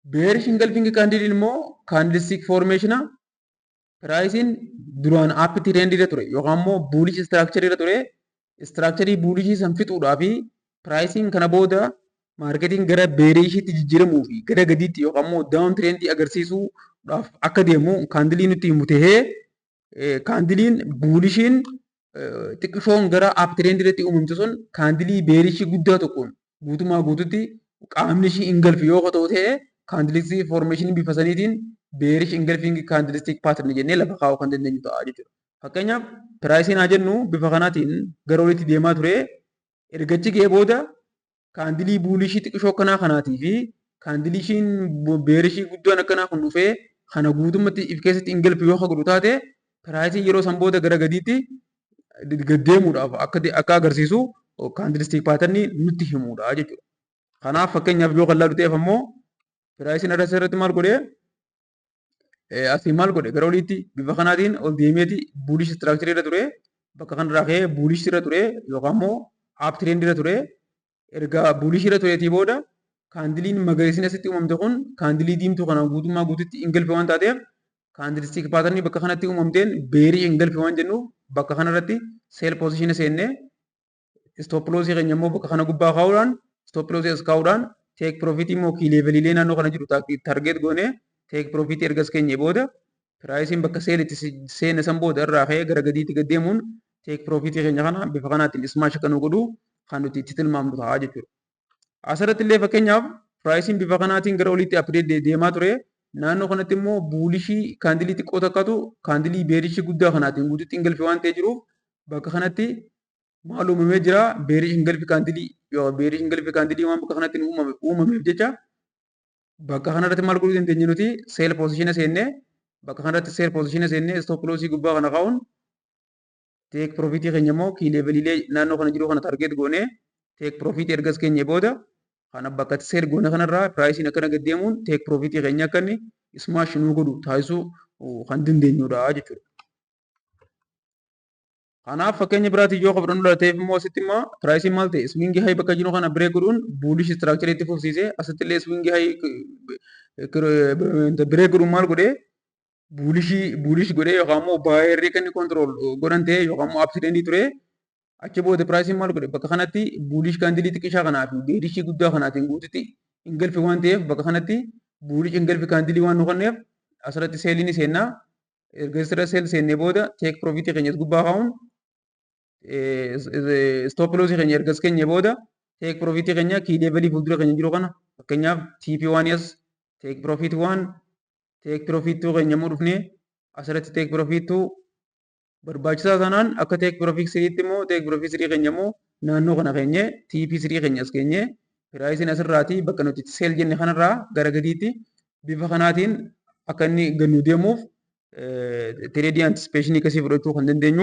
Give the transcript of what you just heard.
Bearish engulfing candle immoo candlestick formation priceiin duraan up trend irra ture yookaan immoo bullish structure irra ture, structure bullish san fixuudhaa fi priceiin kana booda marketiin gara bearishiitti jijjiiramuu fi gara gadiitti yookaan immoo down trend agarsiisuudhaaf akka deemu candle nutti himu tahee, candleiin bullishiin xiqqishoon gara up trend irratti uumamte sun candle bearish guddaa tokkoon guutumaa guututti qaamni ishii engulf yoo ta'u ta'e, candlestick formation bifa saniitiin bearish engulfing candlestick pattern jennee lafa kaa'uu kan dandeenyu ta'a jechuudha. Fakkeenyaaf, priceiin haa jennu bifa kanaatiin gara olitti deemaa ture. Ergachi ga'ee booda candle bullish xiqqishoo akkanaa kanaatii fi candle ishiin bearish guddaan akkanaa kun dhufee kana guutummatti if keessatti engulf yoo godhu taate, priceiin yeroo san booda gara gadiitti gad deemuudhaaf akka agarsiisu candlestick pattern nutti himudha jechuudha. Kanaaf, fakkeenyaaf yoo kan laalu ta'eef ammoo, priceiin asirratti maal godhee, asii maal godhe? Gara oliitti bifa kanaatiin ol deemeeti bullish structure irra ture. Bakka kanarraa ka'ee bullish irra ture yookaan immoo up trend irra ture. Erga bullish irra tureetii booda candleiin magariisni asitti uumamte kun candle diimtuu kana guutummaa guututti engulf waan taateef, candlestick pattern bakka kanatti uumamteen bearish engulf waan jennuuf, bakka kanarratti sell position seennee, stop loss keenya immoo bakka kana gubbaa kaa'uudhaan, stop loss as kaa'uudhaan, take profit immoo key leveliilee naannoo kana jiru target goonee, take profit ergas keenye booda, priceiin bakka sell itti seene san booda irraa ka'ee gara gadiitti gad deemuun take profit keenya kana bifa kanaatiin smash akka nu godhu kan nuti itti tilmaamnu ta'a jechuudha. Asirratti illee fakkeenyaaf priceiin bifa kanaatiin gara oliitti update deemaa ture. Naannoo kanatti immoo bullish candle xiqqoo takkatu candle bearish guddaa kanaatiin guututti engulf waan ta'ee jiruuf, bakka kanatti maal uumamee jira? Bearish engulf candle yoo bearish engulf candle waan bakka kanatti uumameef jecha, bakka kanarratti maal godhuu dandeenya nuti? Sell position seennee, bakka kanarratti sell position seennee, stop loss gubbaa kana kaa'uun, take profit keenya immoo key leveliilee naannoo kana jiru kana target goonee, take profit ergas keenya booda, kana bakka sell goone kanarraa priceiin akkana gad deemuun take profit keenya akka inni smash nuu godhu taasisuu kan dandeenyudha jechuudha. Kanaaf, fakkeenya biraatiin yoo fudhannu ta'eef immoo, asitti immoo priceiin maal ta'e? Swing high bakka jiru kana break godhuun bullish structure itti fufsiisee, asitti illee swing high break godhuun maal godhee? Bullish bullish godhee yookaan immoo buyerii kan inni control godhan ta'e yookaan immoo uptrend ture. Achi booda priceiin maal godhe? Bakka kanatti bullish candle xiqqishaa kanaa fi bearish guddaa kanaatiin guututti engulf waan ta'eef, bakka kanatti bullish engulf candle waan nu kenneef, asirratti selliin seennaa. Erga asirra sell seennee booda, take profit keenya gubbaa kaa'uun, stop loss keenya ergas keenya booda, take profit keenya key level fuuldura keenya jiru kana, fakkeenyaaf TP 1 as, take profit 1, take profit 2 keenya immoo dhufnee asirratti take profit 2, barbaachisaa sanaan akka take profit 3tti immoo take profit 3 keenya immoo naannoo kana keenye, TP 3 keenya as keenye, priceiin asirraati bakka nuti sell jenne kanarraa gara gadiitti bifa kanaatiin akka inni gannu deemuuf trade anticipation akkasii fudhachuu kan dandeenyu.